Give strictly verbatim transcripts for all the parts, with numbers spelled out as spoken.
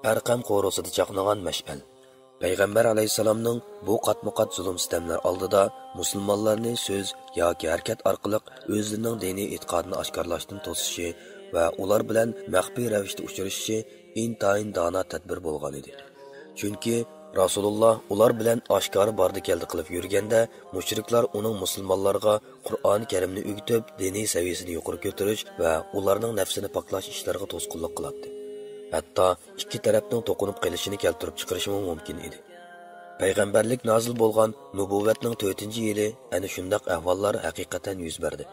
ئەرقەم قورۇسىدا چاقنىغان مەشئەل. پەيغەمبەر ئەلەيھىسسالامنىڭ بۇ قاتمۇقات زۇلۇم-سىتەملەر ئالدىدا مۇسۇلمانلارنى سۆز ياكى ھەرىكەت ئارقىلىق ئۆزلىرىنىڭ دىنىي ئېتىقادىنى ئاشكارىلاشتىن توسۇشى ۋە ئۇلار بىلەن مەخپىي رەۋىشتە ئۇچرىشىشى ئىنتايىن دانا تەدبىر بولغان ئىدى. چۈنكى رەسۇلۇللا ئۇلار بىلەن ئاشكارا باردى-كەلدى قىلىپ يۈرگەندە، مۇشرىكلار ئۇنىڭ مۇسۇلمانلارغا قۇرئانى كەرىمنى ئۆگىتىپ، دىنىي سەۋىيەسىنى يۇقىرى كۆتۈرۈش ۋە ئۇلارنىڭ نەپسىنى پاكلاش ئىشلىرىغا توسقۇنلۇق قىلاتتى. ھەتتا ئىككى تەرەپنىڭ توقۇنۇپ قېلىشىنى كەلتۈرۈپ چىقىرىشىمۇ مۇمكىن ئىدى. پەيغەمبەرلىك نازىل بولغان نۇبۇۋۋەتنىڭ تۆتىنچى يىلى ئەنە شۇنداق ئەھۋاللار ھەقىقەتەن يۈز بەردى.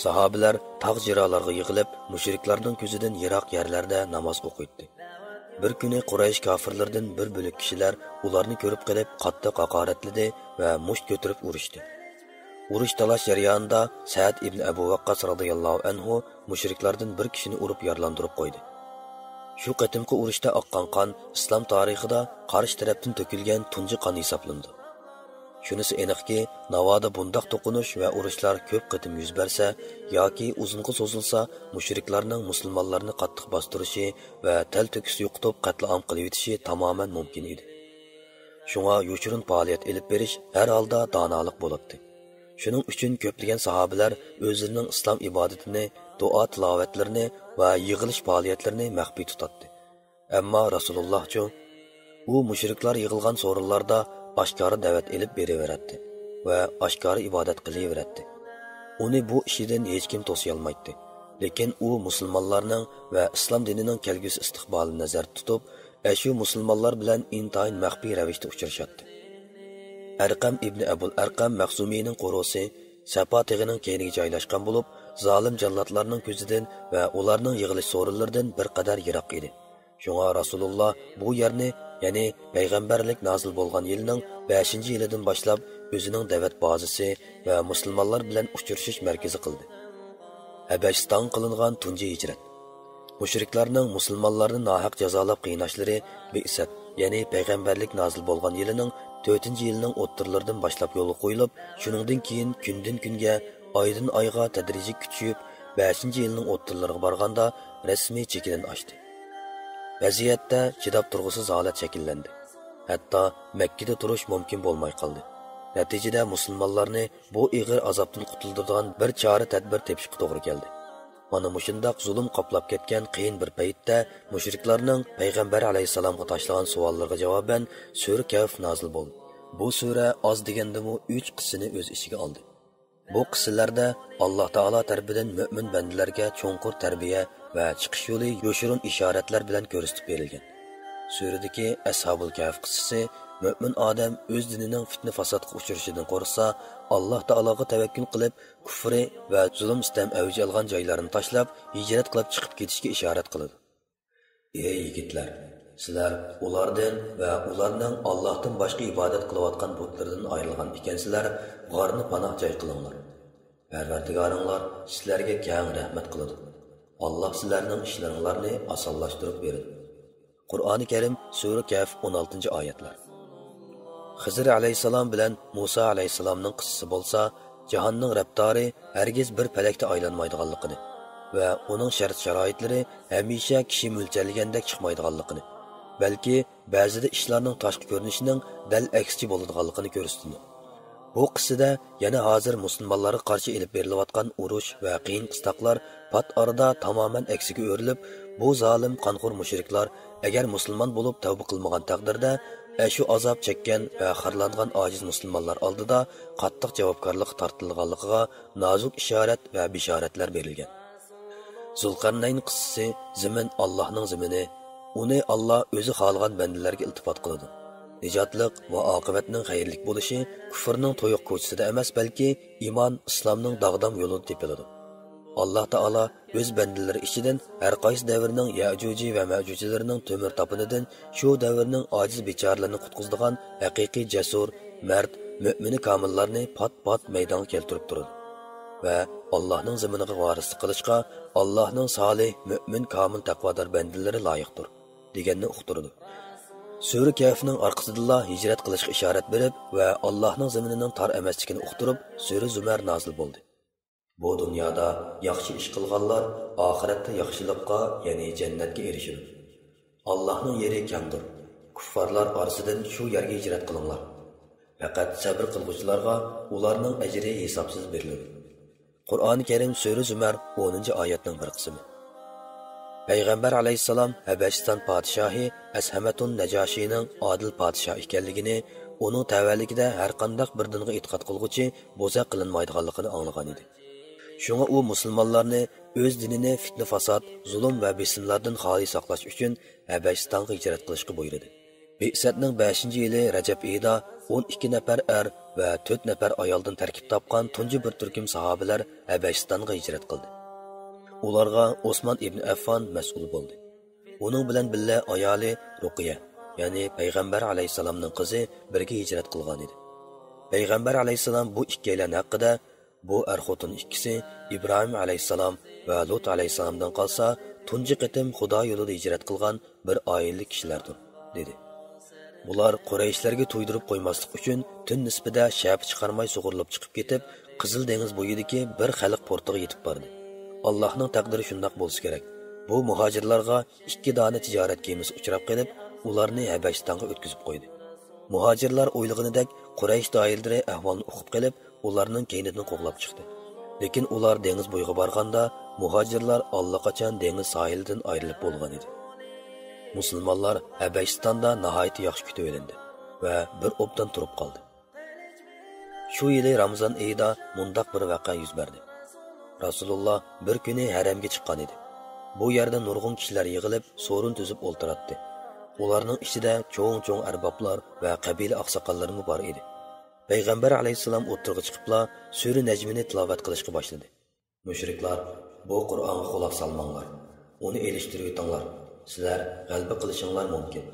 ساھابىلەر تاغ جىرالارغا يىغىلىپ، مۇشرىكلارنىڭ كۆزىدىن يىراق يەرلەردە ناماز ئوقۇيتتى. بىر كۈنى قۇرەيش كاپىرلىرىدىن بىر بۆلەك كىشىلەر ئۇلارنى كۆرۈپ قېلىپ، قاتتىق ھاقارەتلىدى ۋە مۇشت كۆتۈرۈپ ئۇرۇشتى. ئۇرۇش-تالاش جەريانىدا سەئد ئىبن ئەبۇ ۋەققاس رازىياللاھۇ ئەنھۇ مۇشرىكلاردىن بىر كىشىنى ئۇرۇپ يارىلاندۇرۇپ قويدى. شۇ قېتىمقى ئۇرۇشتا ئاققان قان ئىسلام تارىخىدا قارشى تەرەپتىن تۆكۈلگەن تۇنجى قان ھېسابلىنىدۇ. شۇنىسى ئېنىقكى، ناۋادا بۇنداق توقۇنۇش ۋە ئۇرۇشلار كۆپ قېتىم يۈز بەرسە ياكى ئۇزۇنغا سوزۇلسا، مۇشرىكلارنىڭ مۇسۇلمانلارنى قاتتىق باستۇرۇشى ۋە تەلتۆكۈس يوقىتىپ قەتلىئام قىلىۋېتىشى تامامەن مۇمكىن ئىدى. شۇڭا يوشۇرۇن پائالىيەت ئېلىپ بېرىش ھەر ھالدا دانالىق بولاتتى. شۇنىڭ ئۈچۈن كۆپلىگەن ساھابىلەر ئۆزلىرىنىڭ ئىسلام ئىبادىتىنى، دۇئا تىلاۋەتلىرىنى ۋە يىغىلىش پائالىيەتلىرىنى مەخپىي تۇتاتتى. ئەمما رەسۇلۇللاھچۇ؟ ئۇ مۇشرىكلار يىغىلغان سورۇنلاردا ئاشكارا دەۋەت ئېلىپ بېرىۋېرەتتى ۋە ئاشكارا ئىبادەت قىلىۋېرەتتى. ئۇنى بۇ ئىشىدىن ھېچكىم توسىيالمايتتى. لېكىن ئۇ مۇسۇلمانلارنىڭ ۋە ئىسلام دىنىنىڭ كەلگۈسى ئىستىقبالىنى نەزەردە تۇتۇپ، ئەشۇ مۇسۇلمانلار بىلەن ئىنتايىن مەخپىي رەۋىشتە ئۇچرىشاتتى. ئەرقەم ئىبنى ئەبۇل ئەرقەم مەخزۇمىينىڭ قورۇسى سەپا تېغىنىڭ كەينىگە جايلاشقان بولۇپ، زالىم جاللاتلارنىڭ كۆزىدىن ۋە ئۇلارنىڭ يىغىلىش سورۇنلىرىدىن بىر قەدەر يىراق ئىدى. شۇڭا رەسۇلۇللا بۇ يەرنى، يەنى پەيغەمبەرلىك نازىل بولغان يىلنىڭ بەشىنچى يىلىدىن باشلاپ ئۆزىنىڭ دەۋەت بازىسى ۋە مۇسۇلمانلار بىلەن ئۇچرىشىش مەركىزى قىلدى. ھەبەشىستانغا قىلىنغان تۇنجى ھىجرەت. مۇشرىكلارنىڭ مۇسۇلمانلارنى ناھەق جازالاپ قىيناشلىرى بىئسەت، يەنى پەيغەمبەرلىك نازىل بولغان يىلىنىڭ تۆتىنچى يىلىنىڭ ئوتتۇرىلىرىدىن باشلاپ يولغا قويۇلۇپ، شۇنىڭدىن كېيىن كۈندىن كۈنگە، ئايدىن ئايغا تەدرىجىي كۈچىيىپ، بەشىنچى يىلنىڭ ئوتتۇرىلىرىغا بارغاندا رەسمىي چېكىدىن ئاشتى. ۋەزىيەتتە چىداپ تۇرغۇسىز ھالەت شەكىللەندى. ھەتتا مەككىدە تۇرۇش مۇمكىن بولماي قالدى. نەتىجىدە مۇسۇلمانلارنى بۇ ئېغىر ئازابتىن قۇتۇلدۇرىدىغان بىر چارە-تەدبىر تېپىشقا توغرا كەلدى. مانا مۇشۇنداق زۇلۇم قاپلاپ كەتكەن قىيىن بىر پەيتتە مۇشرىكلارنىڭ پەيغەمبەر ئەلەيھىسسالامغا تاشلىغان سوئاللىرىغا جاۋابەن سۈرە كەھف نازىل بولدى. بۇ سۈرە ئاز دېگەندىمۇ ئۈچ قىسسىنى ئۆز ئىچىگە ئالدى. بۇ قىسسىلەردە ئاللا تائالا تەرىپىدىن مۆمىن بەندىلەرگە چوڭقۇر تەربىيە ۋە چىقىش يولى يوشۇرۇن ئىشارەتلەر بىلەن كۆرسىتىپ بېرىلگەن. سۈرىدىكى ئەسھابۇل كەھف قىسسىسى مۆمىن ئادەم ئۆز دىنىنىڭ پىتنە-پاساتقا ئۇچرىشىدىن قورقسا، ئاللا تائالاغا تەۋەككۈل قىلىپ، كۇفرى ۋە زۇلۇم-سىتەم ئەۋج ئالغان جايلارنى تاشلاپ، ھىجرەت قىلىپ چىقىپ كېتىشكە ئىشارەت قىلىدۇ. ئەي يىگىتلەر، سىلەر ئۇلاردىن ۋە ئۇلارنىڭ ئاللاھتىن باشقا ئىبادەت قىلىۋاتقان بۇتلىرىدىن ئايرىلغان ئىكەنسىلەر، غارنى پاناھ جاي قىلىڭلار. پەرۋەردىگارىڭلار سىلەرگە كەڭ رەھمەت قىلىدۇ. ئاللاھ سىلەرنىڭ ئىشلىرىڭلارنى ئاسانلاشتۇرۇپ بېرىدۇ. قۇرئانى كەرىم، سۈرە كەھف، ئون ئالتىنچى ئايەتلەر. خىزىر ئەلەيھىسسالام بىلەن مۇسا ئەلەيھىسسالامنىڭ قىسسىسى بولسا، جاھاننىڭ رەپتارى ھەرگىز بىر پەلەكتە ئايلانمايدىغانلىقىنى ۋە ئۇنىڭ شەرت-شارائىتلىرى ھەمىشە كىشى مۆلچەرلىگەندەك چىقمايدىغانلىقىنى، بەلكى بەزىدە ئىشلارنىڭ تاشقى كۆرۈنۈشىنىڭ دەل ئەكسىچە بولىدىغانلىقىنى كۆرسىتىدۇ. بۇ قىسسىدە يەنە ھازىر مۇسۇلمانلارغا قارشى ئېلىپ بېرىلىۋاتقان ئۇرۇش ۋە قىيىن-قىستاقلار پات ئارىدا تامامەن ئەكسىگە ئۆرۈلۈپ، بۇ زالىم قانخور مۇشرىكلار ئەگەر مۇسۇلمان بولۇپ تەۋبە قىلمىغان تەقدىردە، ئەشۇ ئازاب چەككەن ۋە خارلانغان ئاجىز مۇسۇلمانلار ئالدىدا قاتتىق جاۋابكارلىققا تارتىلىدىغانلىقىغا نازۇك ئىشارەت ۋە بېشارەتلەر بېرىلگەن. زۇلقەرنەين قىسسىسى زېمىن ئاللاھنىڭ زېمىنى، ئۇنى ئاللا ئۆزى خالىغان بەندىلەرگە ئىلتىپات قىلىدۇ. نىجاتلىق ۋە ئاقىۋەتنىڭ خەيرلىك بولۇشى كۇفرنىڭ تويۇق كوچىسىدا ئەمەس، بەلكى ئىمان، ئىسلامنىڭ داغدام يولىدا تېپىلىدۇ. ئاللا تائالا ئۆز بەندىلىرى ئىچىدىن ھەر قايسى دەۋرنىڭ يەئجۇجى ۋە مەئجۇجىلىرىنىڭ تۆمۈر تاپىنىدىن شۇ دەۋرنىڭ ئاجىز بىچارىلىرىنى قۇتقۇزىدىغان ھەقىقىي جەسۇر، مەرد، مۆمىنى كامىللارنى پات-پات مەيدانغا كەلتۈرۈپ تۇرىدۇ ۋە ئاللاھنىڭ زېمىنىغا ۋارىسلىق قىلىشقا ئاللاھنىڭ سالىھ، مۆمىن، كامىل، تەقۋادار بەندىلىرى لايىقتۇر، دېگەننى ئۇقتۇرىدۇ. سۈرە كەھفنىڭ ئارقىسىدىنلا ھىجرەت قىلىشقا ئىشارەت بېرىپ ۋە ئاللاھنىڭ زېمىنىنىڭ تار ئەمەسلىكىنى ئۇقتۇرۇپ، سۈرە زۇمەر نازىل بولدى. بۇ دۇنيادا ياخشى ئىش قىلغانلار ئاخىرەتتە ياخشىلىققا، يەنى جەننەتكە ئېرىشىدۇ. ئاللاھنىڭ يېرى كەڭدۇر. كۇففارلار ئارىسىدىن شۇ يەرگە ھىجرەت قىلىڭلار. پەقەت سەبرى قىلغۇچىلارغا ئۇلارنىڭ ئەجرى ھېسابسىز بېرىلىدۇ. قۇرئانى كەرىم سۈرە زۈمەر ئونىنچى ئايەتنىڭ بىر قىسمى. پەيغەمبەر ئەلەيھىسسالام ھەبەشىستان پادىشاھى ئەسھەمەتۇن نەجاشىنىڭ ئادىل پادىشاھ ئىكەنلىكىنى، ئۇنىڭ تەۋەلىكىدە ھەرقانداق بىر دىنغا ئېتىقاد قىلغۇچى بوزەك قىلىنمايدىغانلىقىنى ئاڭلىغان ئىدى. شۇڭا ئۇ مۇسۇلمانلارنى ئۆز دىنىنى پىتنە-پاسات، زۇلۇم ۋە بېسىملاردىن خالىي ساقلاش ئۈچۈن ھەبەشىستانغا ھىجرەت قىلىشقا بۇيرۇدى. بىئسەتنىڭ بەشىنچى يىلى رەجەب ئېيىدا ئون ئىككى نەپەر ئەر ۋە تۆت نەپەر ئايالدىن تەركىب تاپقان تۇنجى بىر تۈركۈم ساھابىلەر ھەبەشىستانغا ھىجرەت قىلدى. ئۇلارغا ئوسمان ئىبن ئەففان مەسئۇل بولدى. ئۇنىڭ بىلەن بىللە ئايالى رۇقىيە، يەنى پەيغەمبەر ئەلەيھىسسالامنىڭ قىزى بىرگە ھىجرەت قىلغان ئىدى. پەيغەمبەر ئەلەيھىسسالام بۇ ئىككىيلەن ھەققىدە، بۇ ئەر-خوتۇن ئىككىسى ئىبراھىم ئەلەيھىسسالام ۋە لۇت ئەلەيھىسسالامدىن قالسا تۇنجى قېتىم خۇدا يولىدا ھىجرەت قىلغان بىر ئائىلىلىك كىشىلەردۇر، دېدى. بۇلار قۇرەيشلەرگە تۇيدۇرۇپ قويماسلىق ئۈچۈن تۈن نىسپىدە شەپە چىقارماي سۇغۇرۇلۇپ چىقىپ كېتىپ، قىزىل دېڭىز بويىدىكى بىر خەلق پورتىغا يېتىپ باردى. ئاللاھنىڭ تەقدىرى شۇنداق بولسا كېرەك. بۇ مۇھاجىرلارغا ئىككى دانە تىجارەت كېمىسى ئۇچراپ قېلىپ، ئۇلارنى ھەبەشىستانغا ئۆتكۈزۈپ قويدى. مۇھاجىرلار ئويلىغىنىدەك قۇرەيش دائىرىلىرى ئەھۋالنى ئۇقۇپ قېلىپ، ئۇلارنىڭ كەينىدىن قوغلاپ چىقتى. لېكىن ئۇلار دېڭىز بويىغا بارغاندا، مۇھاجىرلار ئاللىقاچان دېڭىز ساھىلىدىن ئايرىلىپ بولغان ئىدى. مۇسۇلمانلار ھەبەشىستاندا ناھايىتى ياخشى كۈتۈۋېلىندى ۋە بىر ئوبدان تۇرۇپ قالدى. شۇ يىلى رامىزان ئېيىدا مۇنداق بىر ۋەقە يۈز بەردى. رەسۇلۇللا بىر كۈنى ھەرەمگە چىققان ئىدى. بۇ يەردە نۇرغۇن كىشىلەر يىغىلىپ، سورۇن تۈزۈپ ئولتۇراتتى. ئۇلارنىڭ ئىچىدە چوڭ-چوڭ ئەربابلار ۋە قەبىلە ئاقساقاللىرىمۇ بار ئىدى. پەيغەمبەر ئەلەيھىسسالام ئوتتۇرىغا چىقىپلا سۈرە نەجمىنى تىلاۋەت قىلىشقا باشلىدى. مۇشرىكلار، بۇ قۇرئانغا قۇلاق سالماڭلار، ئۇنى ئېلىشتۇرۇۋېتىڭلار، سىلەر غەلىبە قىلىشىڭلار مۇمكىن.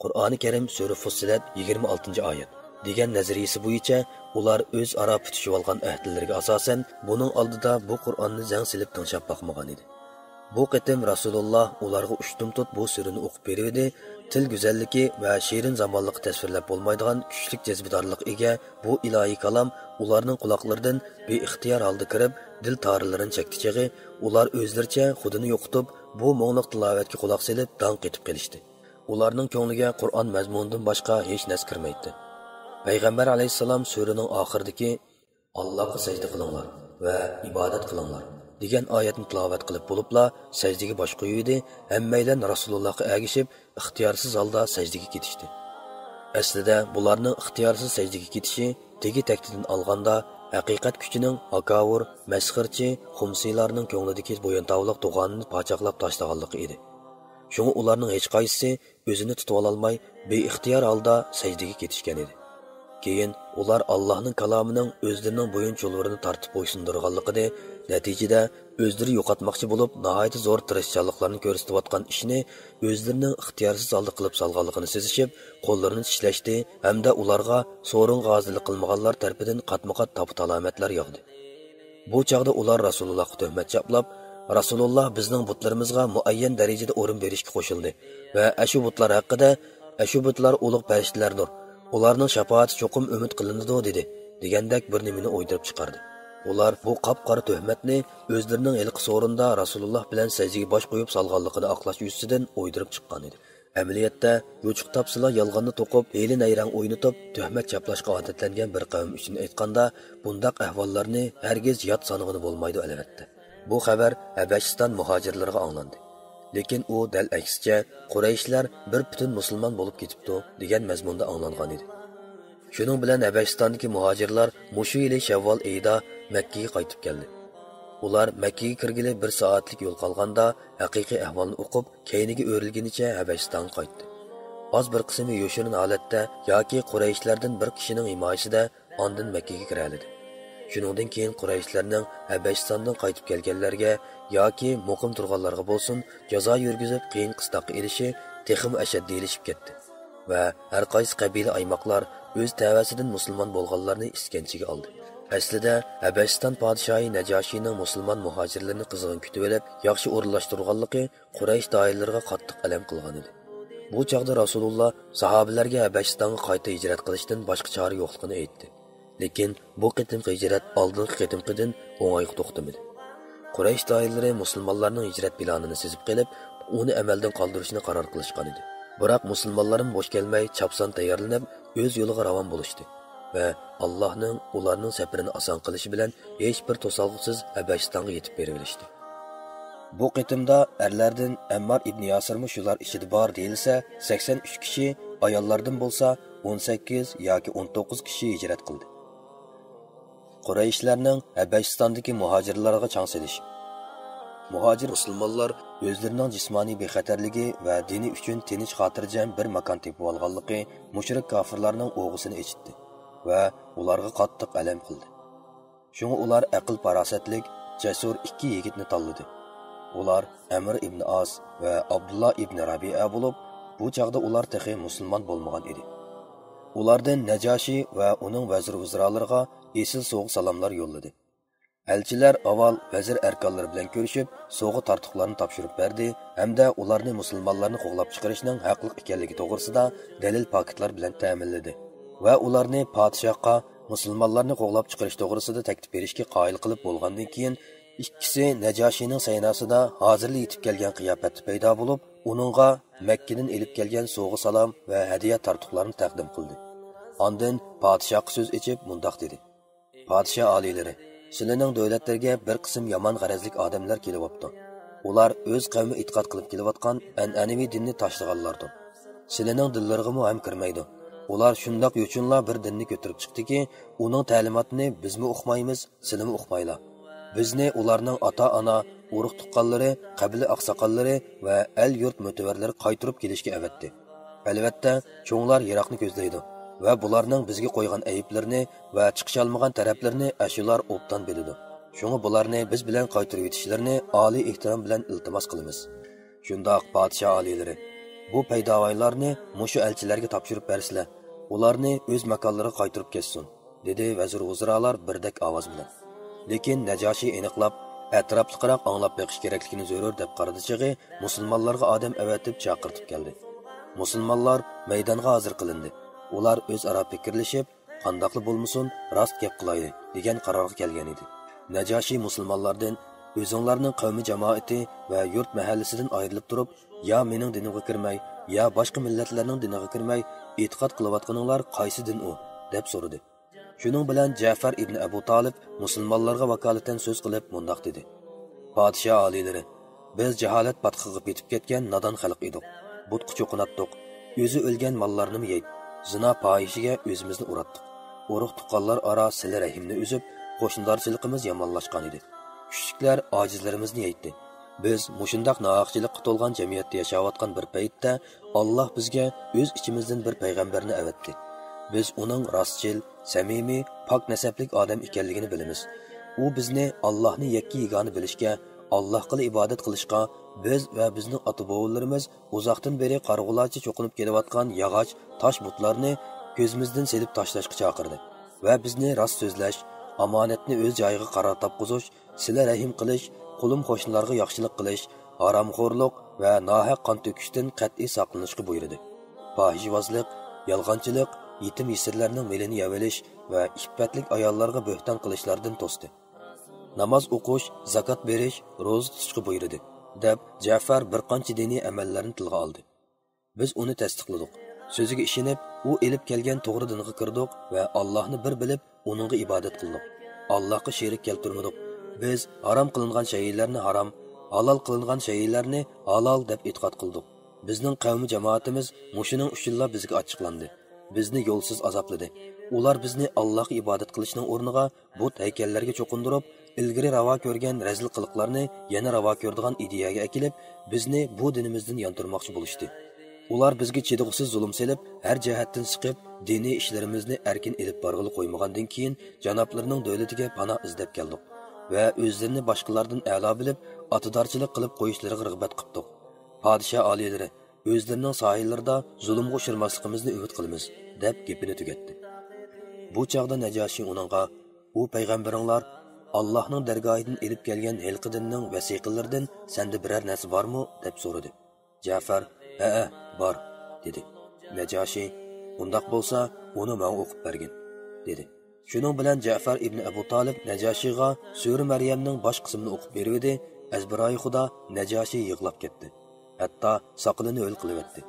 قۇرئانى كەرىم سۈرە فۇسسىلەت يىگىرمە ئالتىنچى ئايەت دېگەن نەزەرىيىسى بويىچە ئۇلار ئۆزئارا پۈتۈشۈۋالغان ئەھدىلىرىگە ئاساسەن، بۇنىڭ ئالدىدا بۇ قۇرئاننى زەڭ سېلىپ تىڭشاپ باقمىغان ئىدى. بۇ قېتىم رەسۇلۇللا ئۇلارغا ئۇشتۇمتۇت بۇ سۈرىنى ئوقۇپ بېرىۋىدى، تىل گۈزەللىكى ۋە شېرىن زامانلىققا تەسۋىرلەپ بولمايدىغان كۈچلۈك جەزبىدارلىققا ئىگە بۇ ئىلاھىي كالام ئۇلارنىڭ قۇلاقلىرىدىن بىئىختىيار ھالدا كىرىپ، دىل تارلىرىنى چەكتى چېغى، ئۇلار ئۆزلىرىچە خۇدىنى يوقىتىپ، بۇ مۇڭلۇق تىلاۋەتكە قۇلاق سېلىپ داڭ قېتىپ قېلىشتى. ئۇلارنىڭ كۆڭلىگە قۇرئان مەزمۇنىدىن باشقا ھېچ نەرسە كىرمەيتتى. پەيغەمبەر ئەلەيھىسسالام سۈرىنىڭ ئاخىرىدىكى «ئاللاغا سەجدە قىلىڭلار ۋە ئىبادەت قىلىڭلار» دېگەن ئايەتنى تىلاۋەت قىلىپ بولۇپلا سەجدىگە باش قويۇۋىدى، ھەممەيلەن رەسۇلۇللاغا ئەگىشىپ، ئىختىيارسىز ھالدا سەجدىگە كېتىشتى. ئەسلىدە بۇلارنىڭ ئىختىيارسىز سەجدىگە كېتىشى تېگى تەكتىدىن ئالغاندا، ھەقىقەت كۈچىنىڭ ھاكاۋۇر، مەسخىرىچى، خۇمسىيلارنىڭ كۆڭلىدىكى بويۇنتاۋلىق تۇغانىنى پاچاقلاپ تاشلىغانلىقى ئىدى. شۇڭا ئۇلارنىڭ ھېچقايسىسى ئۆزىنى تۇتۇۋالالماي، بىئىختىيار ھالدا سەجدىگە كېتىشكەن ئىدى. كېيىن ئۇلار ئاللاھنىڭ كالامىنىڭ ئۆزلىرىنىڭ بويۇن چۇلۋۇرىنى تارتىپ بويسۇندۇرغانلىقىنى، نەتىجىدە ئۆزلىرى يوقاتماقچى بولۇپ، ناھايىتى زور تىرىشچانلىقلارنى كۆرسىتىۋاتقان ئىشىنى ئۆزلىرىنىڭ ئىختىيارسىز ھالدا قىلىپ سالغانلىقىنى سېزىشىپ، قوللىرىنى چىشلەشتى ھەمدە ئۇلارغا سورۇنغا ھازىرلىق قىلمىغانلار تەرىپىدىن قاتمۇ قات تاپا-تالامەتلەر ياغدى. بۇ چاغدا ئۇلار رەسۇلۇللاھقا تۆھمەت چاپلاپ، رەسۇلۇللاھ بىزنىڭ بۇتلىرىمىزغا مۇئەييەن دەرىجىدە ئورۇن بېرىشكە قوشۇلدى ۋە ئەشۇ بۇتلار ھەققىدە، «ئەشۇ بۇتلار ئۇلۇغ پەرىشتىلەردۇر، ئۇلارنىڭ شاپائىتى چوقۇم ئۈمىد قىلىنىدۇ» دېدى، دېگەندەك بىر نېمىنى ئويدۇرۇپ چىقاردى. ئۇلار بۇ قاپقارا تۆھمەتنى ئۆزلىرىنىڭ ھېلىقى سورۇندا رەسۇلۇللاھ بىلەن سەجدىگە باش قويۇپ سالغانلىقىنى ئاقلاش يۈزىسىدىن ئويدۇرۇپ چىققان ئىدى. ئەمەلىيەتتە، يوچۇق تاپسىلا يالغاننى توقۇپ، ھىيلە-نەيرەڭ ئوينىتىپ، تۆھمەت چاپلاشقا ئادەتلەنگەن بىر قەۋم ئۈچۈن ئېيتقاندا، بۇنداق ئەھۋاللارنى ھەرگىز يات سانىغىلى بولمايدۇ، ئەلۋەتتە. بۇ خەۋەر ھەبەشىستان مۇھاجىرلىرىغا ئاڭلاندى. لېكىن ئۇ دەل ئەكسىچە، قۇرەيشلەر بىر پۈتۈن مۇسۇلمان بولۇپ كېتىپتۇ، دېگەن مەزمۇندا ئاڭلانغان ئىدى. شۇنىڭ بىلەن ھەبەشىستاندىكى مۇھاجىرلار مۇشۇ يىلى شەۋۋال ئېيىدا مەككىگە قايتىپ كەلدى. ئۇلار مەككىگە كىرگىلى بىر سائەتلىك يول قالغاندا، ھەقىقىي ئەھۋالنى ئۇقۇپ، كەينىگە ئۆرۈلگىنىچە ھەبەشىستانغا قايتتى. ئاز بىر قىسمى يوشۇرۇن ھالەتتە ياكى قۇرەيشلەردىن بىر كىشىنىڭ ھىمايىسىدە ئاندىن مەككىگە كىرەلىدى. شۇنىڭدىن كېيىن قۇرەيشلەرنىڭ ھەبەشىستاندىن قايتىپ كەلگەنلەرگە ياكى مۇقىم تۇرغانلارغا بولسۇن، جازا يۈرگۈزۈپ قىيىن قىستاققا ئېلىشى تېخىمۇ ئەشەددىيلىشىپ كەتتى ۋە ھەرقايسى قەبىلە ئايماقلار ئۆز تەۋەسىدىن مۇسۇلمان بولغانلارنى ئىسكەنجىگە ئالدى. ئەسلىدە ھەبەشىستان پادىشاھى نەجاشىنىڭ مۇسۇلمان مۇھاجىرلىرىنى قىزغىن كۈتۈۋېلىپ، ياخشى ئورۇنلاشتۇرغانلىقى قۇرەيش دائىرىلىرىغا قاتتىق ئەلەم قىلغان ئىدى. بۇ چاغدا رەسۇلۇللا ساھابىلەرگە ھەبەشىستانغا قايتا ھىجرەت قىلىشتىن باشقا چارە يوقلۇقىنى ئېيتتى. لېكىن بۇ قېتىمقى ھىجرەت ئالدىنقى قېتىمقىدىن ئوڭايغا توختىمىدى. قۇرەيش دائىرىلىرى مۇسۇلمانلارنىڭ ھىجرەت پىلانىنى سېزىپ قېلىپ، ئۇنى ئەمەلدىن قالدۇرۇشنى قارار قىلىشقان ئىدى. بىراق مۇسۇلمانلارمۇ بوش كەلمەي، چاپسان تەييارلىنىپ، ئۆز يولىغا راۋان بولۇشتى ۋە ئاللاھنىڭ ئۇلارنىڭ سەپىرىنى ئاسان قىلىشى بىلەن ھېچ بىر توسالغۇسىز ھەبەشىستانغا يېتىپ بېرىۋېلىشتى. بۇ قېتىمدا ئەرلەردىن ئەممار ئىبنى ياسىرمۇ شۇلار ئىچىدە بار دېيىلسە، سەكسەن ئۈچ كىشى، ئاياللاردىن بولسا ئون سەككىز ياكى ئون توققۇز كىشى ھىجرەت قىلدى. قۇرەيشلەرنىڭ ھەبەشىستاندىكى مۇھاجىرلارغا چاڭ سېلىش. مۇھاجىر مۇسۇلمانلار ئۆزلىرىنىڭ جىسمانىي بىخەتەرلىكى ۋە دىنى ئۈچۈن تىنچ-خاتىرجەم بىر ماكان تېپىۋالغانلىقى مۇشرىك كاپىرلارنىڭ ئوغىسىنى ئېچىتتى ۋە ئۇلارغا قاتتىق ئەلەم قىلدى. شۇڭا ئۇلار ئەقىل-پاراسەتلىك، جەسۇر ئىككى يىگىتنى تاللىدى. ئۇلار ئەمر ئىبن ئاس ۋە ئابدۇللا ئىبن رەبىئە بولۇپ، بۇ چاغدا ئۇلار تېخى مۇسۇلمان بولمىغان ئىدى. ئۇلاردىن نەجاشى ۋە ئۇنىڭ ۋەزىر-ۋۇزرالىرىغا ئېسىل سوۋغا-سالاملار يوللىدى. ئەلچىلەر ئاۋۋال ۋەزىر ئەركانلىرى بىلەن كۆرۈشۈپ، سوۋغا-تارتۇقلارنى تاپشۇرۇپ بەردى ھەمدە ئۇلارنى مۇسۇلمانلارنى قوغلاپ چىقىرىشنىڭ ھەقلىق ئىكەنلىكى توغرىسىدا دەلىل-پاكىتلار بىلەن تەمىنلىدى ۋە ئۇلارنى پادىشاھقا مۇسۇلمانلارنى قوغلاپ چىقىرىش توغرىسىدا تەكلىپ بېرىشكە قايىل قىلىپ بولغاندىن كېيىن، ئىككىسى نەجاشىنىڭ سەيناسىدا ھازىرلا يېتىپ كەلگەن قىياپەتتە پەيدا بولۇپ، ئۇنىڭغا مەككىدىن ئېلىپ كەلگەن سوۋغا-سالام ۋە ھەدىيە تارتۇقلارنى تەقدىم قىلدى. ئاندىن پادىشاھقا سۆز ئېچىپ مۇنداق دېدى: پادىشاھ ئالىيلىرى، سىلىنىڭ دۆلەتلىرىگە بىر قىسىم يامان غەرەزلىك ئادەملەر كېلىۋاپتۇ. ئۇلار ئۆز قەۋمى ئېتىقاد قىلىپ كېلىۋاتقان ئەنئەنىۋى دىننى تاشلىغانلاردۇر. سىلىنىڭ دىللىرىغىمۇ ھەم كىرمەيدۇ. ئۇلار شۇنداق يوچۇنلا بىر دىننى كۆتۈرۈپ چىقتىكى، ئۇنىڭ تەلىماتىنى بىزمۇ ئۇقمايمىز، سىلىمۇ ئۇقمايلا. بىزنى ئۇلارنىڭ ئاتا-ئانا، ئۇرۇق-تۇغقانلىرى، قەبىلە ئاقساقاللىرى ۋە ئەل-يۇرت مۆتىۋەرلىرى قايتۇرۇپ كېلىشكە ئەۋەتتى. ئەلۋەتتە، چوڭلار يىراقنى كۆزلەيدۇ ۋە بۇلارنىڭ بىزگە قويغان ئەيىبلىرىنى ۋە چىقىشالمىغان تەرەپلىرىنى ئەشۇلار ئوبدان بىلىدۇ. شۇڭا بۇلارنى بىز بىلەن قايتۇرۇۋېتىشلىرىنى ئالىي ئېھتىرام بىلەن ئىلتىماس قىلىمىز. شۇنداق، پادىشاھ ئالىيلىرى، بۇ پەيداۋانلارنى مۇشۇ ئەلچىلەرگە تاپشۇرۇپ بەرسىلە، ئۇلارنى ئۆز ماكانلىرىغا قايتۇرۇپ كەتسۇن، دېدى ۋەزىر-ۋۇزرالار بىردەك ئاۋاز بىلەن. لېكىن نەجاشى ئېنىقلاپ، ئەتراپلىقراق ئاڭلاپ بېقىش كېرەكلىكىنى زۆرۈر دەپ قارىدى چېغى، مۇسۇلمانلارغا ئادەم ئەۋەتىپ چاقىرتىپ كەلدى. مۇسۇلمانلار مەيدانغا ھازىر قىلىندى. ئۇلار ئۆزئارا پىكىرلىشىپ، قانداقلا بولمىسۇن، راست گەپ قىلايلى، دېگەن قارارغا كەلگەن ئىدى. نەجاشى مۇسۇلمانلاردىن، ئۆزۈڭلارنىڭ قەۋمى جامائىتى ۋە يۇرت مەھەللىسىدىن ئايرىلىپ تۇرۇپ، يا مېنىڭ دىنىمغا كىرمەي، يا باشقا مىللەتلەرنىڭ دىنىغا كىرمەي، ئېتىقاد قىلىۋاتقىنىڭلار قايسى دىن ئۇ؟ دەپ سورىدى. شۇنىڭ بىلەن جەفەر ئىبنى ئەبۇ تالىپ مۇسۇلمانلارغا ۋاكالىتەن سۆز قىلىپ مۇنداق دېدى: پادىشاھ ئالىيلىرى، بىز جاھالەت پاتقىقىغا پېتىپ كەتكەن نادان خەلق ئىدۇق. بۇتقا چوقۇناتتۇق. ئۆزى ئۆلگەن ماللارنىمۇ يەيتتۇق. زىنا پاھىشىگە ئۆزىمىزنى ئۇراتتۇق. ئۇرۇق-تۇغقانلار ئارا سىلە رەھىمنى ئۈزۈپ، قوشنىدارچىلىقىمىز يامانلاشقان ئىدى. كۈچلۈكلەر ئاجىزلىرىمىزنى يەيتتى. بىز مۇشۇنداق ناھەقچىلىققا تولغان جەمئىيەتتە ياشاۋاتقان بىر پەيتتە، ئاللاھ بىزگە ئۆز ئىچىمىزدىن بىر پەيغەمبەرنى ئەۋەتتى. بىز ئۇنىڭ راستچىل، سەمىمىي، پاك نەسەبلىك ئادەم ئىكەنلىكىنى بىلىمىز. ئۇ بىزنى ئاللاھنى يەككە يېگانە بىلىشكە، ئاللاھقىلا ئىبادەت قىلىشقا، بىز ۋە بىزنىڭ ئاتا-بوۋىلىرىمىز ئۇزاقتىن بېرى قارىغۇلارچە چوقۇنۇپ كېلىۋاتقان ياغاچ، تاش بۇتلارنى كۆزىمىزدىن سېلىپ تاشلاشقا چاقىردى ۋە بىزنى راست سۆزلەش، ئامانەتنى ئۆز جايىغا قارار تاپقۇزۇش، سىلە رەھىم قىلىش، قولۇم قوشنىلارغا ياخشىلىق قىلىش، ھارامخورلۇق ۋە ناھەق قان تۆكۈشتىن قەتئىي ساقلىنىشقا بۇيرۇدى. پاھىشىۋازلىق، يالغانچىلىق، يېتىم يېسىرلەرنىڭ مېلىنى يەۋېلىش ۋە ئىپپەتلىك ئاياللارغا بۆھتان قىلىشلاردىن توستى. ناماز ئوقۇش، زاكات بېرىش، روزا تۇتۇشقا بۇيرۇدى، دەپ جەفەر بىر قانچە دىنىي ئەمەللەرنى تىلغا ئالدى. بىز ئۇنى تەستىقلىدۇق. سۆزىگە ئىشىنىپ، ئۇ ئېلىپ كەلگەن توغرا دىنغا كىردۇق ۋە ئاللاھنى بىر بىلىپ، ئۇنىڭغا ئىبادەت قىلدۇق. ئاللاھقا شېرىك كەلتۈرمىدۇق. بىز ھارام قىلىنغان شەيئىلەرنى ھارام، ھالال قىلىنغان شەيئىلەرنى ھالال دەپ ئېتىقاد قىلدۇق. بىزنىڭ قەۋمى جامائىتىمىز مۇشۇنىڭ ئۈچۈنلا بىزگە ئاچچىقلاندى. بىزنى يولسىز ئازابلىدى. ئۇلار بىزنى ئاللاھقا ئىبادەت قىلىشنىڭ ئورنىغا بۇت ھەيكەللەرگە چوقۇندۇرۇپ، ئىلگىرى راۋا كۆرگەن رەزىل قىلىقلارنى يەنە راۋا كۆرىدىغان ئىدىيەگە ئەكېلىپ، بىزنى بۇ دىنىمىزدىن ياندۇرماقچى بولۇشتى. ئۇلار بىزگە چىدىغۇسىز زۇلۇم سېلىپ، ھەر جەھەتتىن سىقىپ، دىنىي ئىشلىرىمىزنى ئەركىن ئېلىپ بارغىلى قويمىغاندىن كېيىن، جانابلىرىنىڭ دۆلىتىگە پاناھ ئىزدەپ كەلدۇق ۋە ئۆزلىرىنى باشقىلاردىن ئەلا بىلىپ، ئاتىدارچىلىق قىلىپ قويۇشلىرىغا رىغبەت قىپتۇق. پادىشاھ ئالىيلىرى، ئۆزلىرىنىڭ سايىلىرىدا زۇلۇمغا ئۇچرىماسلىقىمىزنى ئۈمىد قىلىمىز، دەپ گېپىنى تۈگەتتى. بۇ چاغدا نەجاشى ئۇنىڭغا، ئۇ پەيغەمبىرىڭلار، ئاللاھنىڭ دەرگاھىدىن ئېلىپ كەلگەن ھېلىقى دىننىڭ ۋەسىقىلىرىدىن سەندە بىرەر نەرسە بارمۇ؟ دەپ سورىدى. جەفەر، ھەئە، بار، دېدى. نەجاشى، ئۇنداق بولسا، ئۇنى ماڭا ئوقۇپ بەرگىن، دېدى. شۇنىڭ بىلەن جەفەر ئىبنى ئەبۇ تالىپ نەجاشىغا سۈرە مەريەمنىڭ باش قىسمىنى ئوقۇپ بېرىۋىدى، ئەزبىرايى خۇدا نەجاشى يىغلاپ كەتتى. ھەتتا ساقىلىنى ھۆل قىلىۋەتتى.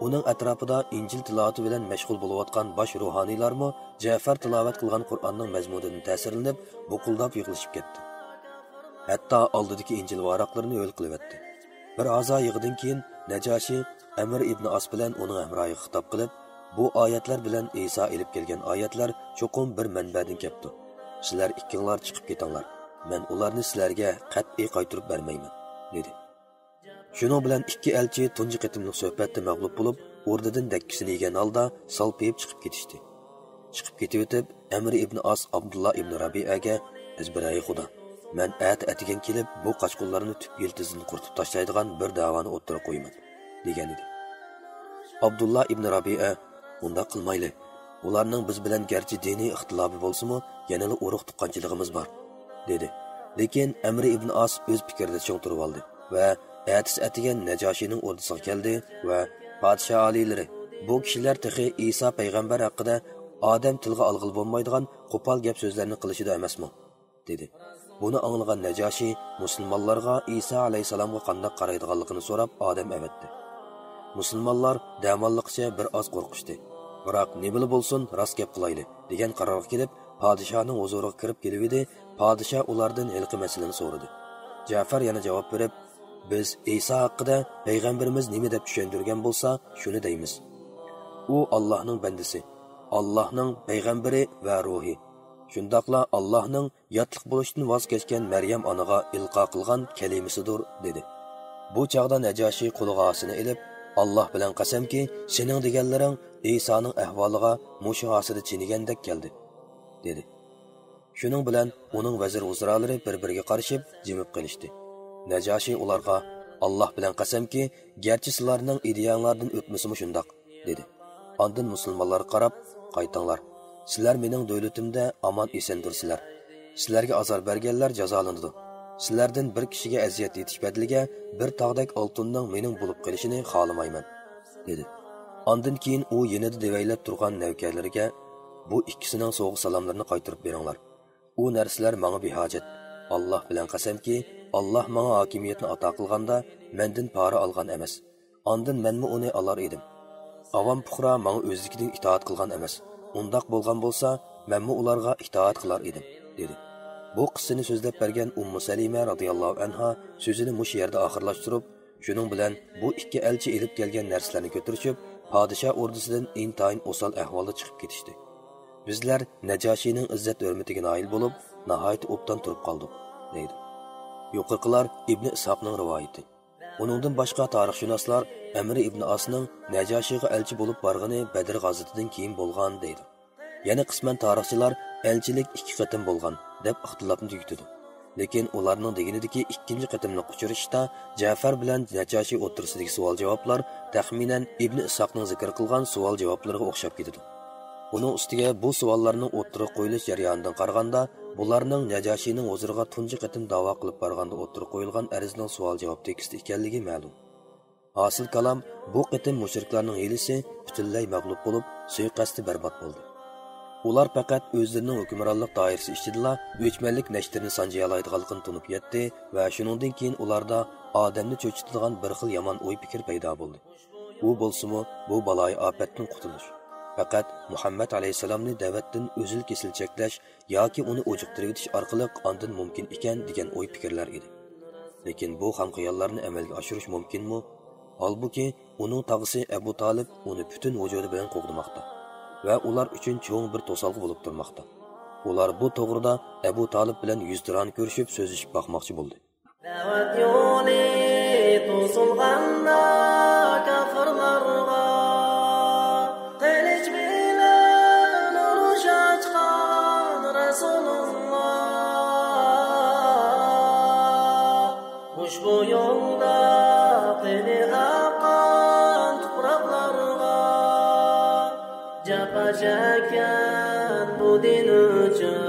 ئۇنىڭ ئەتراپىدا ئىنجىل تىلاۋىتى بىلەن مەشغۇل بولۇۋاتقان باش روھانىيلارمۇ جەفەر تىلاۋەت قىلغان قۇرئاننىڭ مەزمۇنىدىن تەسىرلىنىپ، بۇقۇلداپ يىغلىشىپ كەتتى. ھەتتا ئالدىدىكى ئىنجىل ۋاراقلىرىنى ھۆل قىلىۋەتتى. بىر ھازا يىغىدىن كېيىن نەجاشى ئەمر ئىبنى ئاس بىلەن ئۇنىڭ ھەمراھىغا خىتاب قىلىپ، بۇ ئايەتلەر بىلەن ئىسا ئېلىپ كەلگەن ئايەتلەر چوقۇم بىر مەنبەدىن كەپتۇ. سىلەر ئىككىڭلار چىقىپ كېتىڭلار. مەن ئۇلارنى سىلەرگە قەتئىي قايتۇرۇپ بەرمەيمەن، دېدى. شۇنىڭ بىلەن ئىككى ئەلچى تۇنجى قېتىملىق سۆھبەتتە مەغلۇپ بولۇپ، ئوردىدىن دەككىسىنى يېگەن ھالدا سالپىيىپ چىقىپ كېتىشتى. چىقىپ كېتىۋېتىپ، ئەمر ئىبنى ئاس ئابدۇللا ئىبنى رەبىئەگە، ئەزبىر ھەي خۇدا، مەن ئەتە ئەتىگەن كېلىپ، بۇ قاچقۇنلارنى تۈپ يىلتىزىدىن قۇرۇتۇپ تاشلايدىغان بىر دەۋانى ئوتتۇرىغا قويىمەن، دېگەنىدى. ئابدۇللا ئىبنى رەبىئە، ئۇنداق قىلمايلى، ئۇلارنىڭ بىز بىلەن گەرچە دىنىي ئىختىلاپى بولسىمۇ، يەنىلا ئۇرۇق تۇغقانچىلىقىمىز بار، دېدى. لېكىن ئەمر ئىبنى ئاس ئۆز پىكرىدە چىڭ تۇرۇۋالدى ۋە ئەتىسى ئەتىگەن نەجاشىنىڭ ئوردىسىغا كەلدى ۋە، پادىشاھ ئالىيلىرى، بۇ كىشىلەر تېخى ئىسا پەيغەمبەر ھەققىدە ئادەم تىلغا ئالغىلى بولمايدىغان قوپال گەپ سۆزلەرنى قىلىشىدا ئەمەسمۇ؟ دېدى. بۇنى ئاڭلىغان نەجاشى مۇسۇلمانلارغا ئىسا ئەلەيھىسسالامغا قانداق قارايدىغانلىقىنى سوراپ ئادەم ئەۋەتتى. مۇسۇلمانلار دەماللىققىچە بىر ئاز قورقۇشتى. بىراق نېمىلا بولسۇن، راست گەپ قىلايلى، دېگەن قارارغا كېلىپ، پادىشاھنىڭ ھۇزۇرىغا كىرىپ كېلىۋىدى، پادىشاھ ئۇلاردىن ھېلىقى مەسىلىنى سورىدى. جەفەر يەنە جاۋاب بېرىپ، بىز ئىسا ھەققىدە پەيغەمبىرىمىز نېمە دەپ چۈشەندۈرگەن بولسا، شۇنى دەيمىز. ئۇ ئاللاھنىڭ بەندىسى، ئاللاھنىڭ پەيغەمبىرى ۋە روھى. شۇنداقلا ئاللاھنىڭ ياتلىق بولۇشتىن ۋاز كەچكەن مەريەم ئانىغا ئىلقا قىلغان كەلىمىسىدۇر، دېدى. بۇ چاغدا نەجاشى قولىغا ئاسىنى ئېلىپ، ئاللاھ بىلەن قەسەمكى، سېنىڭ دېگەنلىرىڭ ئىسانىڭ ئەھۋالىغا مۇشۇ ھاسىدە چېنىگەندەك كەلدى، دېدى. شۇنىڭ بىلەن ئۇنىڭ ۋەزىر ۋۇزرالىرى بىر-بىرىگە قارىشىپ، جىمىپ قېلىشتى. نەجاشى ئۇلارغا، ئاللاھ بىلەن قەسەمكى، گەرچە سىلەرنىڭ ئىدىيەڭلاردىن ئۆتمىسىمۇ شۇنداق، دېدى. ئاندىن مۇسۇلمانلارغا قاراپ، قايتىڭلار. سىلەر مېنىڭ دۆلىتىمدە ئامان-ئېسەندۇرسىلەر. سىلەرگە ئازار بەرگەنلەر جازالىنىدۇ. سىلەردىن بىر كىشىگە ئەزىيەت يېتىش بەدىلىگە بىر تاغدەك ئالتۇننىڭ مېنىڭ بولۇپ قېلىشىنى خالىمايمەن، دېدى. ئاندىن كېيىن ئۇ يېنىدا دېۋەيلەپ تۇرغان نەۋكەرلىرىگە، بۇ ئىككىسىنىڭ سوۋغا-سالاملىرىنى قايتۇرۇپ بېرىڭلار. ئۇ نەرسىلەر ماڭا بىھاجەت. ئاللاھ بىلەن قەسەمكى، ئاللاھ ماڭا ھاكىمىيەتنى ئاتا قىلغاندا، مەندىن پارا ئالغان ئەمەس. ئاندىن مەنمۇ ئۇنى ئالار ئىدىم. ئاۋام پۇقرا ماڭا ئۆزلۈكىدىن ئىتائەت قىلغان ئەمەس. ئۇنداق بولغان بولسا، مەنمۇ ئۇلارغا ئىتائەت قىلار ئىدىم، دېدى. بۇ قىسسىنى سۆزلەپ بەرگەن ئۇممۇ سەلىمە رازىياللاھۇ ئەنھا سۆزىنى مۇشۇ يەردە ئاخىرلاشتۇرۇپ، شۇنىڭ بىلەن بۇ ئىككى ئەلچى ئېلىپ كەلگەن نەرسىلەرنى كۆتۈرۈشۈپ، پادىشاھ ئوردىسىدىن ئىنتايىن ئوسال ئەھۋالدا چىقىپ كېتىشتى. بىزلەر نەجاشىنىڭ ئىززەت-ھۆرمىتىگە نائىل بولۇپ، ناھايىتى ئوبدان تۇرۇپ قالدۇق، دەيدۇ. يۇقىرىقىلار ئىبنى ئىسھاقنىڭ رىۋايىتى. ئۇنىڭدىن باشقا تارىخشۇناسلار ئەمرى ئىبنى ئاسنىڭ نەجاشىغا ئەلچى بولۇپ بارغىنى بەدر غازىتىدىن كېيىن بولغان، دەيدۇ. يەنە قىسمەن تارىخچىلار ئەلچىلىك ئىككى قېتىم بولغان، دەپ ئىختىلاپنى تۈگىتىدۇ. لېكىن ئۇلارنىڭ دېگىنىدىكى ئىككىنچى قېتىملىق ئۇچرىشىشتا جەفەر بىلەن نەجاشى ئوتتۇرىسىدىكى سوئال-جاۋابلار تەخمىنەن ئىبنى ئىسھاقنىڭ زىكىر قىلغان سوئال-جاۋابلىرىغا ئوخشاپ كېتىدۇ. ئۇنىڭ ئۈستىگە بۇ سوئاللارنىڭ ئوتتۇرىغا قويۇلۇش جەريانىدىن قارىغاندا، بۇلارنىڭ نەجاشىنىڭ ھۇزۇرىغا تۇنجى قېتىم داۋا قىلىپ بارغاندا ئوتتۇرىغا قويۇلغان ئەرزنىڭ سوئال-جاۋاب تېكىستى ئىكەنلىكى مەلۇم. ھاسىل كالام، بۇ قېتىم مۇشرىكلارنىڭ ھىيلىسى پۈتۈنلەي مەغلۇپ بولۇپ، سۇيىقەستى بەربات بولدى. ئۇلار پەقەت ئۆزلىرىنىڭ ھۆكۈمرانلىق دائىرىسى ئىچىدىلا ئۆچمەنلىك نەشتىرىنى سانجىيالايدىغانلىقىنى تونۇپ يەتتى ۋە شۇنىڭدىن كېيىن ئۇلاردا ئادەمنى چۆچۈتىدىغان بىر خىل يامان ئوي-پىكىر پەيدا بولدى. ئۇ بولسىمۇ بۇ بالايىئاپەتتىن قۇتۇلۇش. پەقەت مۇھەممەد ئەلەيھىسسالامنى دەۋەتتىن ئۈزۈل-كېسىل چەكلەش ياكى ئۇنى ئوجۇقتۇرۇۋېتىش ئارقىلىق ئاندىن مۇمكىن ئىكەن، دېگەن ئوي-پىكىرلەر ئىدى. لېكىن بۇ خام خىياللارنى ئەمەلگە ئاشۇرۇش مۇمكىنمۇ؟ ھالبۇكى، ئۇنىڭ تاغىسى ئەبۇ تالىپ ئۇنى پۈتۈن ۋۇجۇدى بىلەن قوغدىماقتا ۋە ئۇلار ئۈچۈن چوڭ بىر توسالغۇ بولۇپ تۇرماقتا. ئۇلار بۇ توغرىدا ئەبۇ تالىپ بىلەن يۈزتۇرانە كۆرۈشۈپ سۆزلىشىپ باقماقچى بولدى. دەۋەت يولى توسۇلغاندا كاپىرلارغا، قىلىچ بىلەن ئۇرۇش ئاچقان رەسۇلۇللا. ئۇشبۇ يولدا قېنى ئاققان تۇپراقلارغا، جاپا چەككەن بۇ دىن ئۈچۈن